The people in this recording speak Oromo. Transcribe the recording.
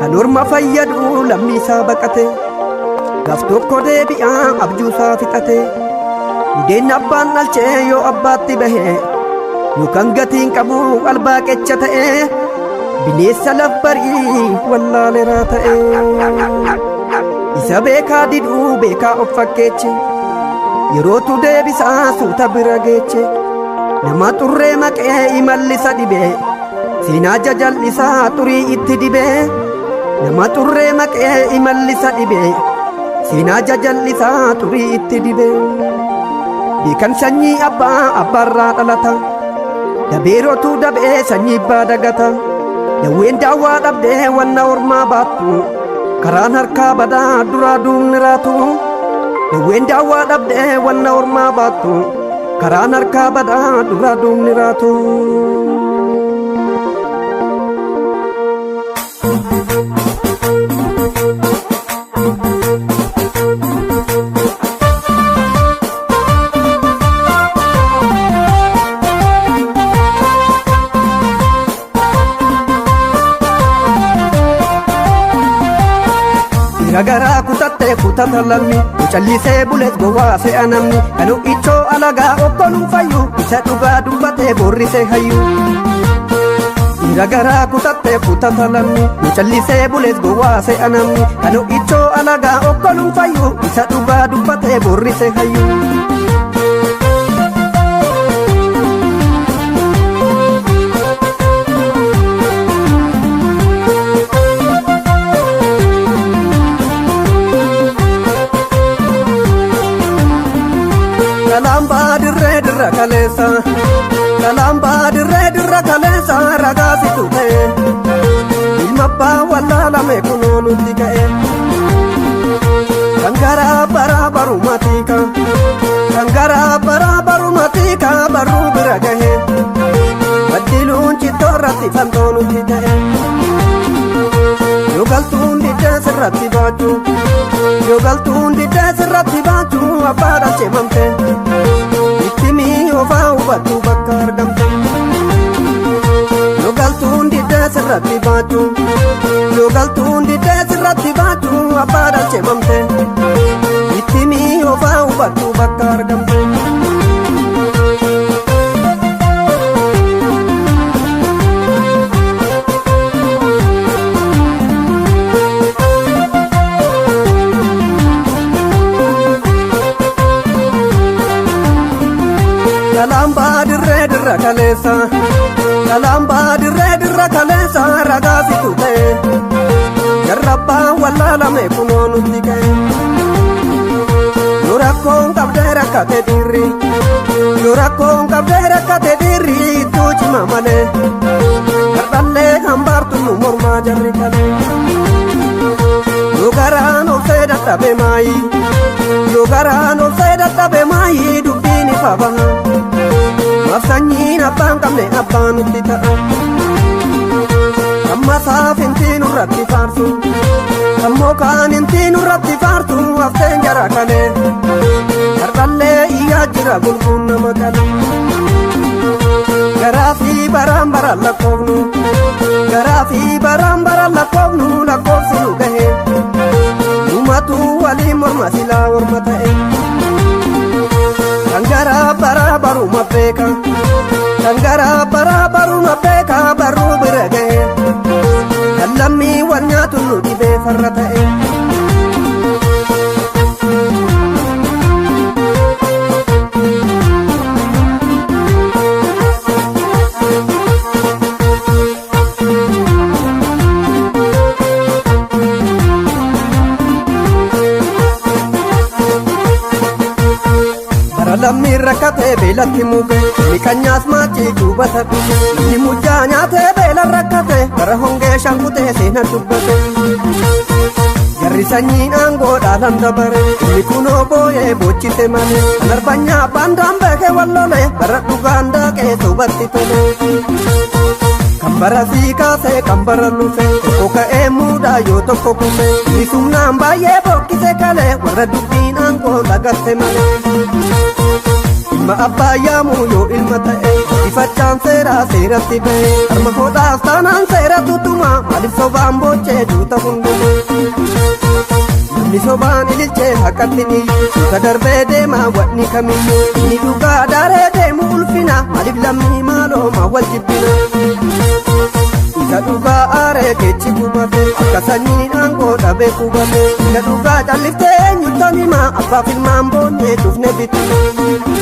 Kan orma fayyadu lammii isaa baqate, gaaf tokko deebi'aa abjuu isaa fixate. Budeen abbaan dhalchee yoo abbaatti bahe, yookaan gatiin qabu albaaqecha ta'e, bineensa laf barii wallaaleraa ta'e. Isa beekaa diduu beekaa of fakkeeche, yerootu deebisaa suuta bira geeche. Nama xurree maqee imallisa dhibee, seenaa jajal'isaa xurii itti dibee. Nama xurree maqee imallisa dhibee, seenaa jajal'isaa xurii itti dibee. Beekan sanyii abbaa abbaarraa dhalata, dabeerotu dabee sanyii abbaa dagata. Dawween daawwaa dhabdee wanna ormaa baattu, karaan harkaa badaa duraa duubni raatu. Dawween daawwaa dhabdee wanna ormaa baattu, karaan harkaa badaa duraa duubni raatu. Garaa kutattee kutata lammi, callisee bulees gowwaa se'a namni. Kan ichoo alagaa okkoluun fayyu, isa dhugaa dubbatee boorrisee hayyu. Dhiira garaa kutattee kutata lammi, callisee bulees gowwaa se'a namni. Kan ichoo alagaa okkoluun fayyu, isa dhugaa dubbatee boorrisee hayyu. Kalambaa dirree dirra kaleessa, kalambaa dirree dirra kaleessa, ragaa situ ta'e, ilma abbaa wallaalame kunoo nutti ka'e. Kan garaa baraa barumaatika, kan garaa baraa barumaatika, barruu bira gahe, baddiluun cittoorratti fantoo nutti ta'e. Yoo galtuun diddee sirratti baachuu, yoo galtuun diddee sirratti baachuu, abbaa dhalchee mamte. Itti mi'oofaa hubattu bakka argamte. Yoo galtuun diddee sirratti baachuu, yoo galtuun diddee sirratti baachuu, abbaa dhalchee mamte. Itti mi'oofaa hubattu bakka argamte. Kalambaa dirree dirra kaleessa, kalambaa dirree dirra kaleessa, ragaa situ ta'e, jarrabbaa wallaalame kunoo nutti ka'e. Yoo rakkoon qabdee rakkate dhiirri, yoo rakkoon qabdee rakkate dhiirri, ittuu cima malee, hardhallee hambaartu nu mormaa jarri kalee. Yoo garaan obsee dadhabe maayi, yoo garaan obsee dadhabe maayi, dubbiin ifa baha. Maaf sanyiin abbaan qabne abbaan nutti ta'a. Amma saafintii nurratti faarsu, ammoo kaanintii nurratti faarsu, hafteen jara kalee. Hardhallee iyyaa jira gulguun nama qalee. Garaa fi baraan baraan lakkoofnu, garaa fi baraan baraan lakkoofnu, lakkoofsi nu gahe. Dhumatu waliin morma silaa morma ta'e. Kan garaa baraa baruma beeka, kan garaa baraa baruma beeka, barruu bira gahe. Kan lammii wal nyaatu nu dhibee farra ta'e. Bara lammiin rakkatee beelatti muke, miqanyaas maachii duubata dhufe. Namni mujjaa nyaatee beelan rakkate, bara hongee shankutee seena dubbate. Jarri sanyiin aangoo dhaalan dabare, inni kunoo booyee boochise malee. Kan arbanyaa baandaan beekee wallole, bara dhugaan daaqee sobatti tole. Kan bara sii kaasee kan bara lufe, tokko ka'ee muudaa yoo tokko kufe. Inni sumnaan baay'ee bookkise kalee, warra dubbiin aangoo lagatte malee. Ilma abbaa yaamuu yoo ilma ta'e ifachaan seeraa seeratti ba'e harma hodhaas taanaan seera tutuma maaliif sobaan boochee duuta hunduma. Namni sobaan ililchee haqatti ni suuta darbee deema wanni kamiyyuu inni dhugaa daaree deemu ulfina maaliif lammii maaloo wal jibbina. Isa dhugaa aaree keechi gubate akka sanyiin aangoo dhabee qubate isa dhugaa calliftee eenyuttan hima abbaaf ilmaan boonyee cufne bitina.